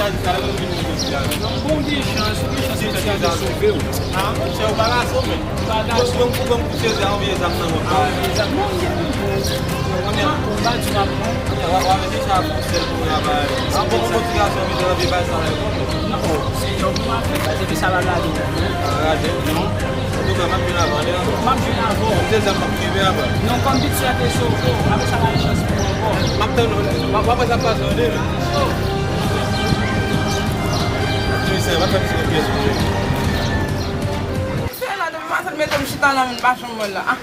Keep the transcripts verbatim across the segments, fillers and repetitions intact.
Bon, gen chans, gen chans pou sa te sove w. Ah, monchè, ou pa ka sove. Ou pa ka sove. Ou pran pou sezi a, ou vye zam nan men. Ah, ou vye zam nan men. Ou pa di w ap pran. Ou pa di w ap pran. Ou pa di w ap pran. Ah, bon, motivasyon, vin nan vi bay sa la. Non, se yon bon afè, se ke sa va gade. Ah, gade, non. Antouka, m ap vin avan, li. M ap vin avan w. Se sa m ap kenbe avan. Non, kòm piti a te sove w, apre sa pa gen chans pou w ankò. M ap tann ou, w ap wè sa k pase, tande. Komisè, w ap fè m ti pyès pou ou. Se la, depi maten l mete m chita nan men, m pa janm wè l la. Ah.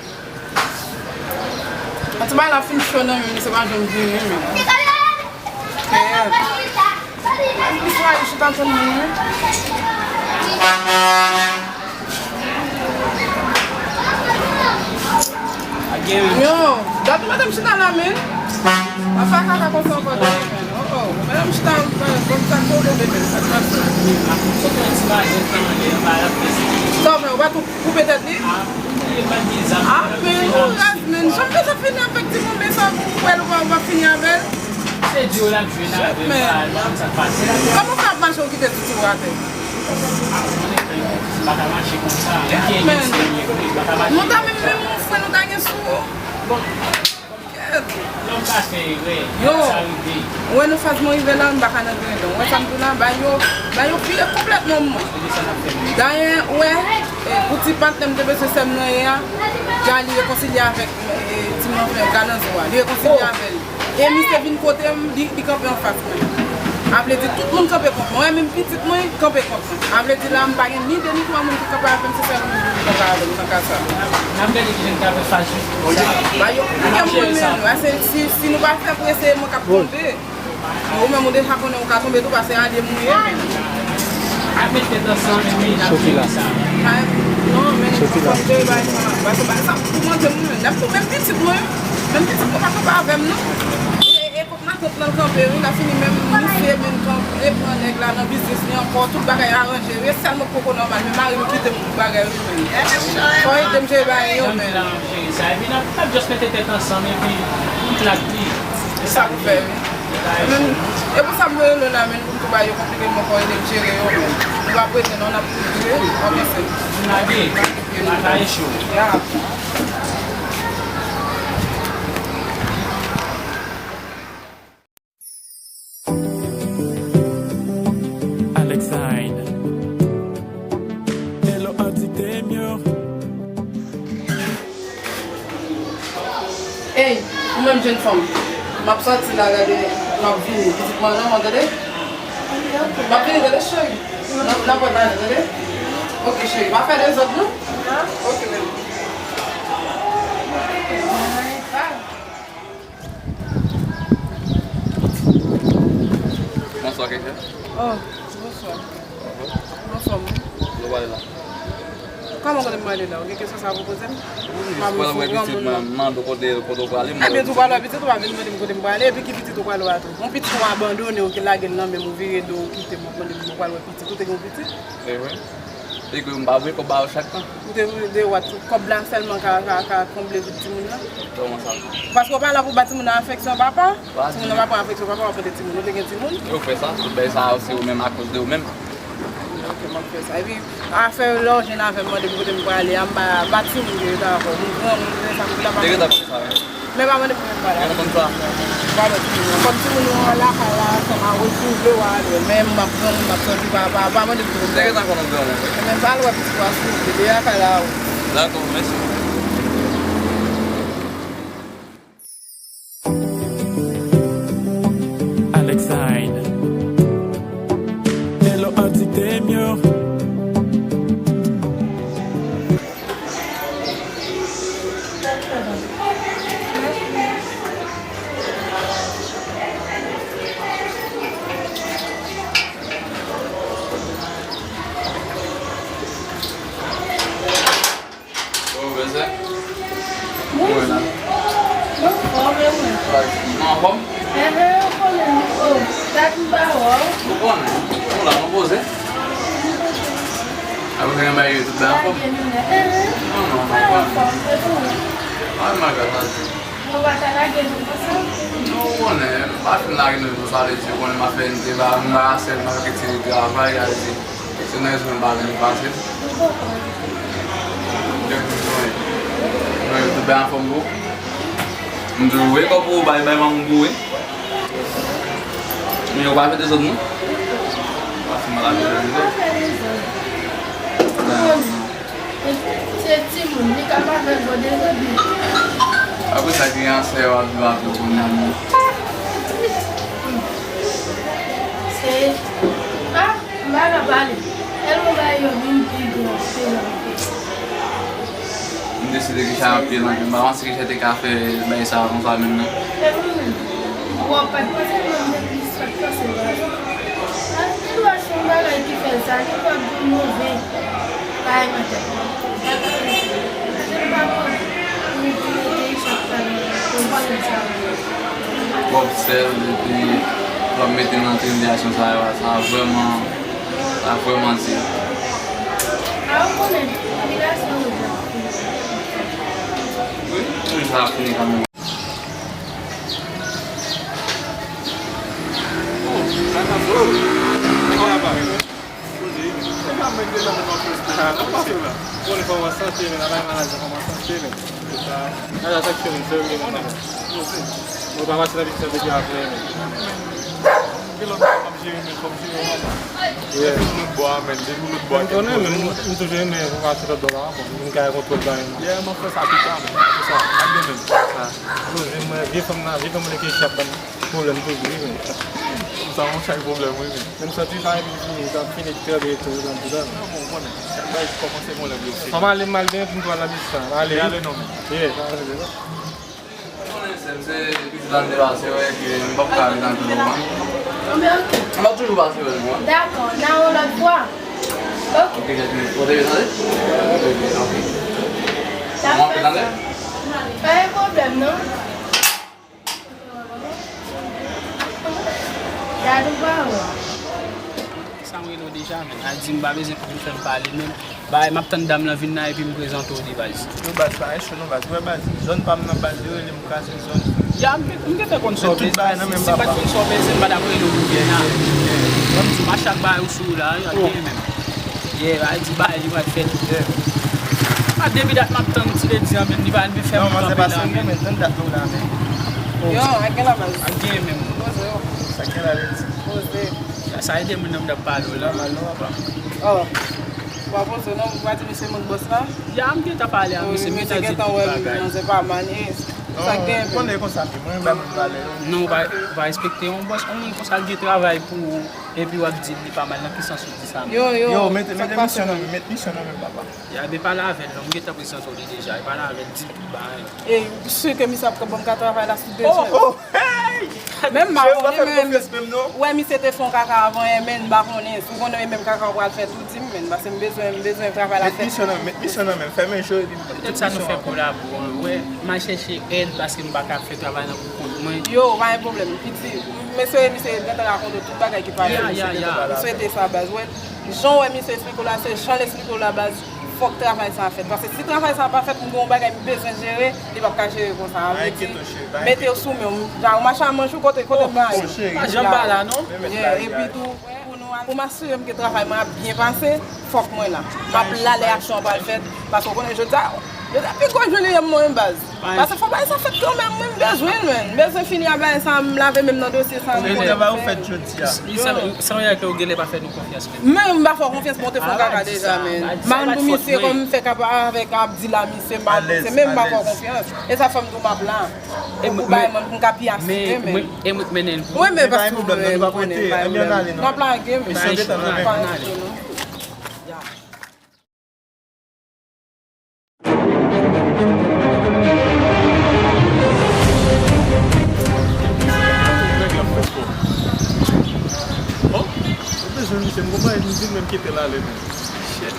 An ti bagay la fin cho nan men, se pa janm vini, men. Misye a chita tann mwen, wi. Yo, dat madanm chita la, men. Pa fè kaka konsa ankò, men. Oh, oh. Madanm chita, bon, sa k pwoblèm, men. Sa k pase? Sa w fè, ou pa tou koupe tèt li? Ah, men, ou raz, men. Jan m bezwen fini avèk ti moun, men sa, ou wè l, ou pa, ou pa fini avè l? Se di w l ap jwe nan avè m, pa, pa, sa k pase la. Kòman w fè ap mache, ou kite toutou atè? Ah, ou konnen frè m, m pa ka mache konsa. M gen eksperyans, m pa ka mache konsa. Nou ta menm, menm yon fren nou ta gen sou ou. Bon. Kèt. Lòm ka fè erè, sa rive. Ou wè nan faz mwen rive la, m pa ka nan grendon. Ou wè sa m di w la, bay yo, bay yo vire konplètman mwen. Dayè, ou wè, e, pou ti patnè m te bezwen sè m nan ye a, dja li rekonsilye avèk, e, ti manfrè Galanzo a. Li rekonsilye avè l. E misye vin kote m, li, li kanpe anfas mwen. A vle di tout moun kanpe kont mwen. Wè, menm pitit mwen kanpe kont mwen. A vle di la, m pa gen ni de ni twa moun ki kanpe avè m, se sèl moun ki kanpe avè m nan ka sa. N ap gade kijan n ka fè fas jistis sa. Ba yo kounye m mwen menm. Wè, se, si, si nou pa fè prese, mwen k ap tonbe. Ou menm ou deja konnen ou ka tonbe tou, pase alye m ou ye menm. Ap met tèt ansanm epi n ap jere sa. Non, men fòk jere bagay sa. Bagay sa, bagay sa pou manje moun menm. N ap tou menm pitit mwen. Menm pitit mwen pa kanpe avè m non. E, e kot matant lan kanpe wi, la fini menm misye menm kanpe pran nèg la nan biznis li ankò, tout bagay aranje. E sèl mwen k poko nòmal, men mari m kite m tout bagay wi menm. Fò ede m jere bagay yo menm. Sa, epi n ap, n ap just mete tèt ansanm epi tout la pli. E sa pou fè wi. Menm, e pou sa m rele la menm pou m tou ba yo konpliman fò ede m jere yo menm. Nou pa prete non, n ap tou jere, avanse. Nou lage, bataye cho. Ya. Alexine. Hello, Antitemio. Ey, ou menm jenn fanm, m ap sòti la, gade, m ap vini. Pitit mwen nan, w tande? M ap vini, tande, cheri. Nan, nan pòt la, tande? Ok, cheri, pa fè dezòd, non? Ok, baby. Bonswa, Keisha. Oh, bonswa. Anfòm, wi. Kote w prale la? Kòman kote m prale la? Ou gen kesyon sa pou poze m? Wi, m jis pral wè pitit mwen, m mande w kote, kote w prale, m... Ebyen, tou pral wè pitit ou, pa vin mande m kote m prale, epi ki pitit ou pral wè a tou? Yon pitit ou abandone, ou ki lage l nan men m, ou vire do, ou kite m, w ap mande m, ou pral wè pitit, ou te gen yon pitit? E wi. E ke m pa voye kòb ba yo chak tan. Ou te vle wè kòb la sèlman ka, ka, ka konble tout timoun nan? Kòman sa? Paske w pa la pou ba timoun nan afeksyon papa. Timoun nan pa pran afeksyon papa, w ap mande timoun. Ou te gen timoun? Yo fè sa, tout bagay sa yo se ou menm, akoz de ou menm. Ok, m ap fè sa. Epi, afè lè w jwenn avè m, mande m kote m prale a, m pa, pa timoun ke yo ta ankò. M granmoun, men sa m vle pa. Te gentan konn sa, wi. Men pa mande pou mwen pale. Mwen konn sa. Pa mande pou mwen. Kòm timoun yo an lakay la, sa m a retwouve w alè. Men m ap granmoun, m ap santi pa, pa, pa mande pou mwen. Te gentan konn ou granmoun. Men pa al wè pitit ou a, silvouplè. Dèyè lakay la, wi. Dakò, mèsi. Alexine. Hello, Auntie Temio. Kòman w fè sa? Bonjou. Mwen anfòm, e mwen? Mwen anfòm? Enhen, ou konnen m, o, dat m pa wè w. Ou konnen. Ou la, mwen poze. Apre sa, gen bagay yo tout la anfòm? Enhen. Non, non, mwen anfòm, e pou ou? Mwen anfòm. Ou pa ta lage nou konsa? Non, ou konnen, m pa fin lage nou konsa, vle di, ou konnen m ap fè enn deba, m pa sèl, m ap retire travay, sa vle di, se nan rezon m pa vin pase. M konprann. Donk, m konnen. Mwen, tout bagay anfòm pou ou? M toujou voye kòb pou ou, bay, bay manman pou ou, wi. Men ou pa fè dezòd, non? Ou pa fè mal a dezòd, non? Se timoun, li ka pa fè gwo dezòd, men. Apre sa, ki ansè w ap viv avè w kounye a menm? Se, ah, m pa ka pale. Tèlman bagay yo vin pi gran, pi gran, pi gran. M deside Richard ap pye nan men m. M pa panse Richard te ka fè bagay sa a konsa menm, non. E mwen menm, w ap pa t panse mwen, m te plis pa t panse la. Anpil wè se yon bagay ki fè l sa, li pran pou move bagay nan tèt mwen. Paske m pa konn pou m te mete Richard sa nan pozisyon sa. Twòp sèl, epi w ap mete m nan tribilasyon sa yo, sa vrèman, sa vrèman di. A, ou konnen, tribilasyon yo ap fini. Wi, wi, sa ap fini kanmenm. Mwen pa pase nan bisnis depi aprè, men. Gen lòt moun ap jere, men fòk jere yon manman. Yeah. Depi w lòt bò a, men, depi w lòt bò a, m konnen, men m toujou renmen pase lòt bò la, bon, m ka kontwòl bagay yo. Yeah, m ap fè sa pita, men, m ap fè sa, ap gen menm. Sa. Yo, vye mwen, vye fanm nan, vye fanm nan ki ap ban m pwoblèm toujou, wi, men. Sa yon chay pwoblèm, wi, men. Menm santi sa, epi fini, sa fini trè byen tou, nan tout an. Non, bon, konnen. Chak bagay kòmanse gon lè pou yo fini. Fò m ale, m al byen, pou m pral nan bisnis la. M ale, wi. Ale non, men. Yeah, sa ale, non. Konnen sè m se pitit André pase wè ke m p ap ka ret anpil lontan. M ap toujou pase wè l mwen. Dakò, nan yon lòt fwa. Ok. Ok, jèt men. Kote yo tande? Ok, ok. Mwen anpil tande? Pa gen pwoblèm non. Gad ou pa wè. Sa m rele w deja, men. A di m pa bezwen pou vin fè m pale menm. Bay, m ap tann dam lan vin la epi m prezante w li, baz. Yo, baz, pa gen cho non, baz. Ou wè, baz, zòn pa m nan, baz, yo rele m kraze zòn. Ya, m, m gentan konn sa w bezwen. Se pa t konn sa w bezwen, m pa t ap rele w pou byen la. Ban m di w, m a chak bagay ou sou ou la, yo, ap gen menm. Yeah, bay, di bagay li pral fèt. Yeah. A, depi dat m ap tann ti ledi an, men li pa, li fè m kanpe la, men. Tann dat nou la, men. Yo, ak gen la, baz. Ak gen menm. Poze w. Sa gen la, ledi? Poze. Sa ede moun nan m t ap pale w la. Nòmal non, papa. Oh. Ou pa poze non, ou pa di misye moun bòs la? Ya, m gentan pale a misye, m gentan di l tout bagay. Misye gentan wè manzè pa manyen. Sa gen. Ou konnen konsa, pi mwen bay moun valè yo. Non, ou pa, ou pa respekte yon bòs, yon moun konsa l gen travay pou ou, epi w ap di l li pa mal, nan ki sans ou di sa menm? Yo, yo, yo, mete, mete misyon nan men, mete misyon nan men, papa. Ya, ben pale avè l non, m gentan prezante w li deja, e pale avè l, di l tout bagay. E, ou si ke misye ap ban m ka travay la sou de sèl? Oh, oh, hey! Menm m pa konnen menm. Ou wè misye te fè yon kaka avan yè, men m pa konnen. Si w konnen menm kaka w pral fè tou, di m, men, paske m bezwen, m bezwen travay la fèt. Met misyon nan, met misyon nan men, fèmen je epi m. Petèt sa nou fè kolabo an, ou wè, m al chèche èd paske m pa ka fè travay lan pou kont mwen. Yo, pa gen pwoblèm, piti. M espere misye gentan rakonte w tout bagay ki pase. Ya, ya, ya. M swete sa, baz, ou wè. Jan w wè misye esplike w la, se jan l esplike w la, baz. Fòk travay sa a fèt. Paske si travay sa a pa fèt, m gen yon bagay m bezwen jere, li p ap ka jere konsa. Mete w sou men w. Ou mache a manch ou kote, kote m ba yo. Pa janm ba la, non. Yeah, epi tou, pou nou, pou m asire m ke travay mwen ap byen pase, fòk mwen la. M ap la lè aksyon an pral fèt. Paske w konnen jodi a, jodi a pi gwo jou li ye mwen menm baz. Paske fò bagay sa fèt kanmenm, mwen m bezwen l, men. M bezwen fini a bagay sa, m lave men m nan dosye sa. Pou travay ou fèt jodi a. Sa, sa w genlè pa fè nou konfyans. Men m pa fè w konfyans, bon, te fè kaka deja, men. M pa di misye kòm m fè kaka avèk Abdi la, misye m pa konfyans, men m pa fè w konfyans. E sa fè m di w m ap la. Pou bay mwen, pou m ka pi asire, men. E mwen k mennen l pou ou. Wi, men paske mwen, m konnen, pa yon lè. N ap lage, men. Misye gentan nan men. Nèg la fè fò. Bon, ou bezwen misye, m konprann, m di l menm kite l ale, men. Shit.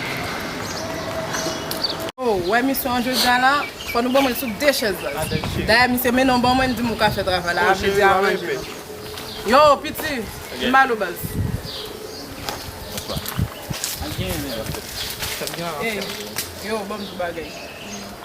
Oh, wè misye an jodi a la, fò nou ban mwen l sou de chèz la. Dayè, misye mennen w ban mwen, l di m ou ka fè travay la, ap vle di aranje. Yo, piti, m ba nou baz. Bonswa. Al gen, men. Yo, ban m di bagay.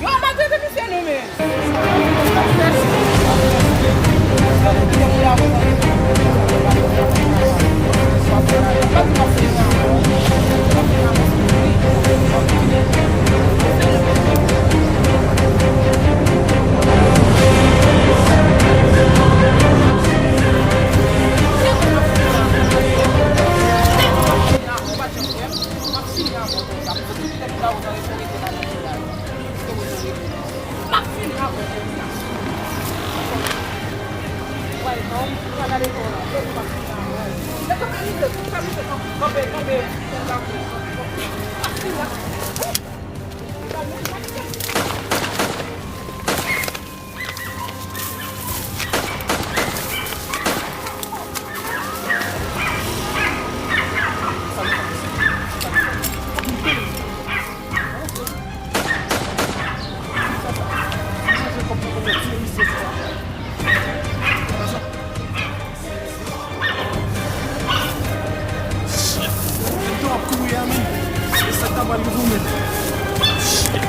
Yo, maltrete misye nou, men. Shit! Yo ap kouri a, men. E sa k ta pral rive w menm? Shit!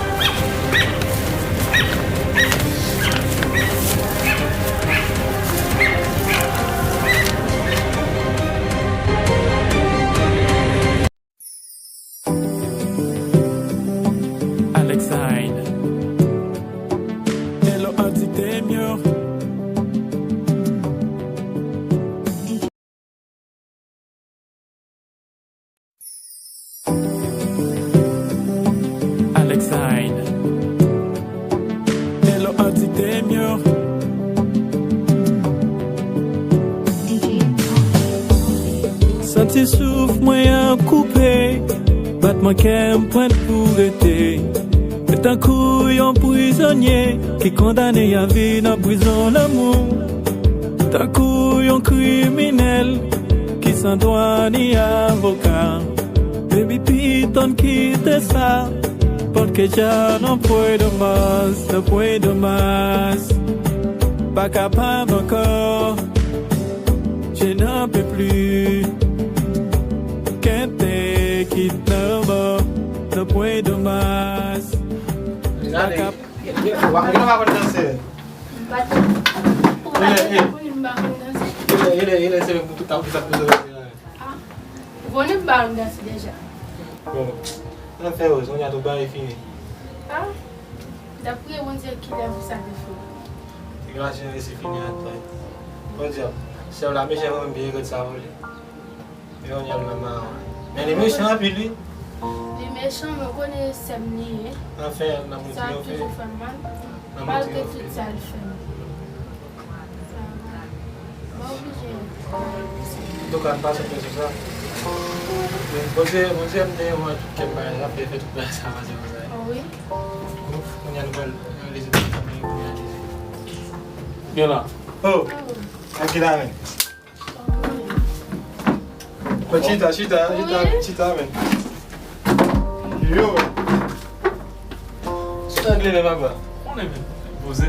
Alex Hyde. Hello, Auntie Temio. Alex Hyde. Hello, Auntie Temio. Santi souf mwen an koupe. Kè m pwent pou rete. Mwen tankou yon prizonye ki kondane a vi nan prizon lanmou. Tankou yon kriminèl ki san dwa ni avoka. Baby, piton kite sa. Porque ya no puedo más, no puedo más. Pa kapab ankò. Je n'en peux plus. Can't take it no more. No puedo más. Pa kap- Ou pa konn danse? M pa t- Ou pa t konn m pa konn danse? Ele, ele, ele, se pou tout tan pou sa pou sa. Ah, ou konnen m pa konn danse deja. Bon, anfen, Rose, kounye a tout bagay fini. Ah, daprè Bondye, kilè pou sa te fini? Te gen machin resi fini ak pay. Bondye, sè w la mechan, mwen byen ret sa vole. Yo, Nyèl menm a. Men li mechan anpil, wi. Li mechan, men w konnen sè m li ye. Anfen, nan mouti yo fè. Sa ap toujou fè m mal. Malgre tout sa l fè m. Sa va. Mwen oblije. Antouka, n pa sot sou sa. Men Bondye, Bondye m te yon tout kè m bagay la, fè, fè tout bagay sa pase konsa. Oh, wi. Ouf, kounye a nou pral rele se tout sa, men kounye a li. Byen la. Oh! Akila, men. Bon, chita, chita, chita, chita, men. Yo, men. Chita, angle, men, papa. Konnen, men. Poze.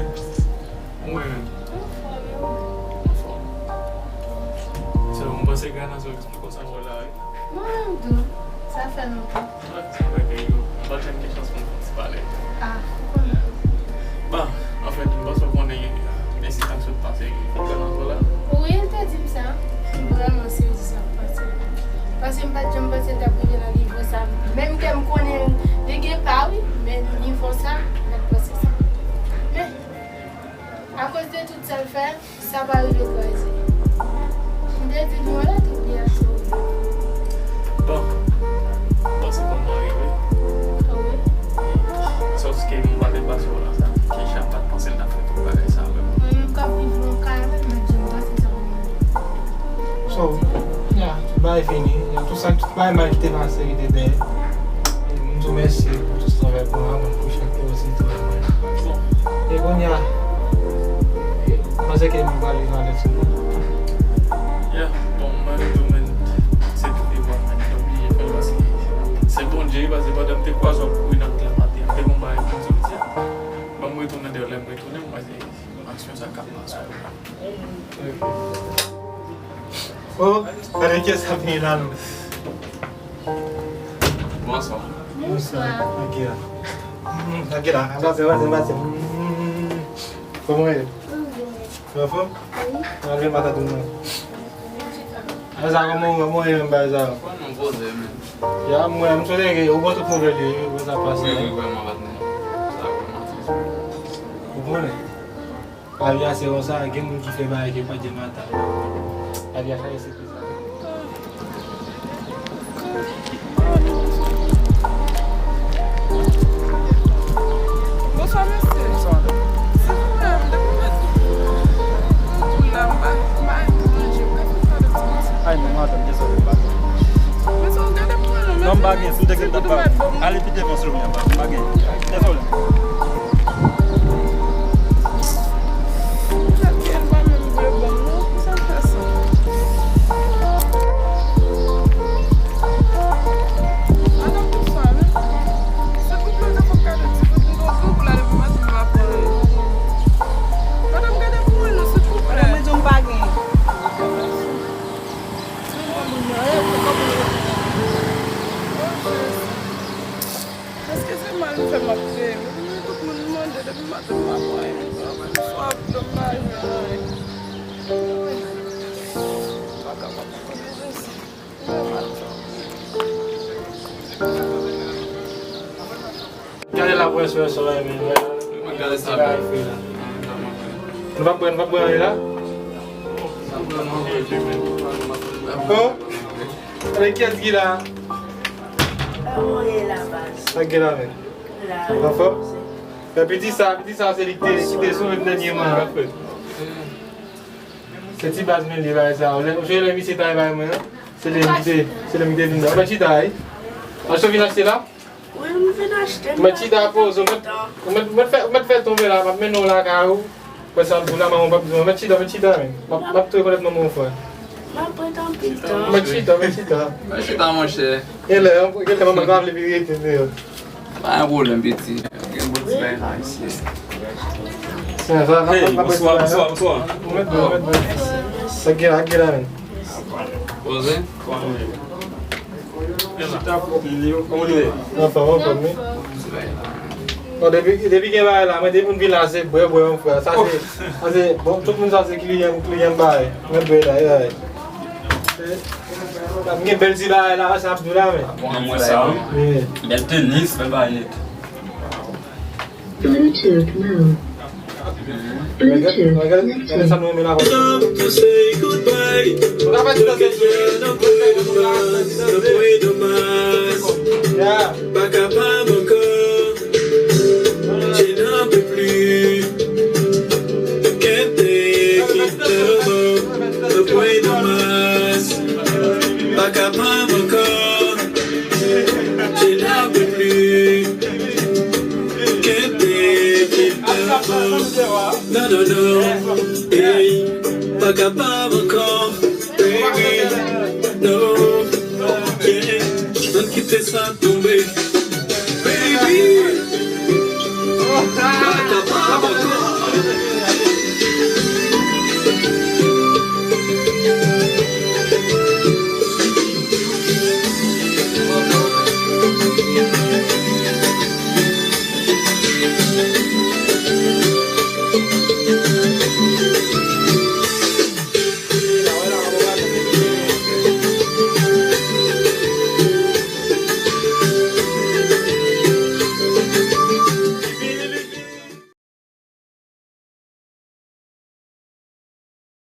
Mwen, men. Se mwen panse Gana, se konsa mwen la, wi. Mwen menm tou. Sa fè lontan. Sa fè ke yo, m pa t janm gen chans pou m fè ti pale. Ah, ou konnen. Bon, anfèt, m panse w konnen, ensidan k sot pase, Gana ankò la. Wi, l te di m sa. M vrèman sezi sa k pase. Paske m pa t janm panse l t ap rive nan nivo sa. Menm ke m konnen li gen pa, wi, men nivo sa, m pa t panse sa. Men, akoz de tout sa l fè, sa pa rive kraze. M te di nou wè tout byen ap sove. Bon, bon, se bon, bon, rive. Wi. Sòske m pa te panse w nan sa. Keisha pa t panse l t ap fè tout bagay sa, vrèman. Mwen menm k ap viv nan kay la, m pa t janm panse sa pou mwen. So, ya, tout bagay fini. Ya, tout sa, tout bagay mal ki te pase, ki te dèyè. E m di w mèsi pou tout travay pou mwen, pou chak pwojè ki te mwen. E kounye a, panse ke m pral viv avèk sou mwen. Ya, bon, mwen menm tou, men, se tout devwa mwen, m te oblije fè l, paske se Bondye, paske pandan m te kwaze w ap kouri nan kay la maten an, m te gon bagay pou m di w, di a, ban m retounen dèyè w, lè m retounen, m wè se aksyon sa k ap pase. Oh, gade kiyès k ap vini la, non. Bonswa. Bonswa. Akila. Mm, Akila, anbrase, anbrase, anbrase. Mm. Kòman w ye? Mwen byen. Ou anfòm? Wi. Ann ale matant ou mwen. Alza, kòman w, kòman w ye menm, Alza? Kòman w poze menm? Ya, mwen, m sonje ke ou pran tout nouvèl yo, yo, yo sa pase. Wi, wi, vrèman, patnè. Sa vrèman tris. Ou konnen? Lavi a se konsa, gen moun ki fè bagay ke pa t janm atann. Lavi a chaje sipriz la. Bonswa, mesye. Bonswa, madanm. Silvouplè, m te pou mèt yon boul la, m pa, m pa manje, m ka fè sa de ti piti. Ay, non, madanm, dezole, m pa gen. Mesye, ou gade pou mwen, non, mesye. Non, m pa gen, si w te gen tan, pa. Ale pi devan, silvouplè, m pa, m pa gen. Dezole. Sa ke l pa menm vle ban m non, pou sa l fè sa. Madanm, tout sa, men. Silvouplè, nan fòk gade ti kout m gon gwo pou la depi maten m pa pran anyen. Madanm, gade pou mwen non, silvouplè. Mwen di w m pa gen. Èske se mal m fè m ap peye? Tout moun mande depi maten m pa pran anyen, m swaf, dlo m pa jwenn anyen. M pa kapab pran bezwen sa. Gade la près wè sa, men. Gade sa. Nou pa pran, nou pa pran anyen la? Oh? Gade kiyès ki la? Sa gen la, men. Anfòm? Men piti sa, piti sa, se li ki te, ki te sou mwen dènyèman. Se ti baz mwen li bay sa. Ou lè, ou lè misye ta bay mwen, se li ki te, se li ki te vin nan. Ou pa chita, wi. Achte w vin achte la? Wi, m vin achte. Ou mèt chita poze, ou mèt, ou mèt, ou mèt fè, ou mèt fè tonbe la, m ap mennen w lakay ou. Wè sa m di w la, manman w p ap di w, mèt chita, mèt chita, men. M ap, m ap tou rekonèt manman w, frè. M ap ret anpil tan. Mèt chita, mèt chita. Mèt chita, monchè. Genlè, genlè manman w pa vle vin rete deyò. Pa gen pwoblèm, piti. Gen bon ti bagay la, mesye. Hey, bonswa, bonswa, bonswa. Ou mèt bwè, ou mèt bwè. Sa gen la, gen la, men. Poze. Anfòm, anfòm, wi. Bon, depi, depi gen bagay la, mwen depi moun vin la, se bwè, bwè, mon frè. Sa se, sa se, bon, tout moun sa se kliyan, kliyan bagay. Mwen bwè la, e bagay. M gen bèl ti bagay la, sa ap dou la, men. Bon, mwen sa, wi. Wi. Bèl tenis, bèl bagay nèt. Bluetooth mode. Bluetooth connected. Yeah. Pa kapab ankò, je n'en peux plus. Kite, kite, mwen domaj. Pa kapab ankò, je n'en peux plus. Kite, kite, non, non, non. Hey, pa kapab